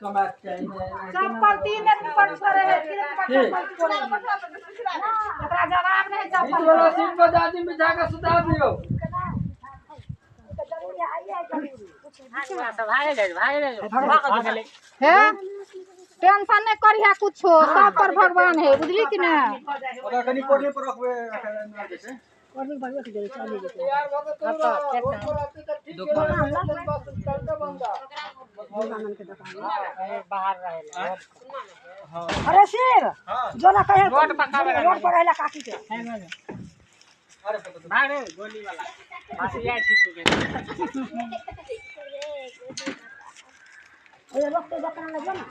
चप्पल 3 दिन पर छोड़े है, 3 दिन पर चप्पल छोड़े है। एकरा जवाब नहीं चप्पल वाला सीट पर जाजिम बिछा के सुता दियो। हे टेंशन नहीं करिहा कुछो, सब पर भगवान है, बुझली कि ना। ओकरा कनी कोडली पर रखबे जैसे यार भगत रोड पर आते त ठीक है, बस चलता बंदा बाहर रहेला। अरे शेर जो ना कहे रोड पर रहेला काकी के। अरे भाग रे गोली वाला भासिया छी तू के। अरे रोक तो दुकान लग ना।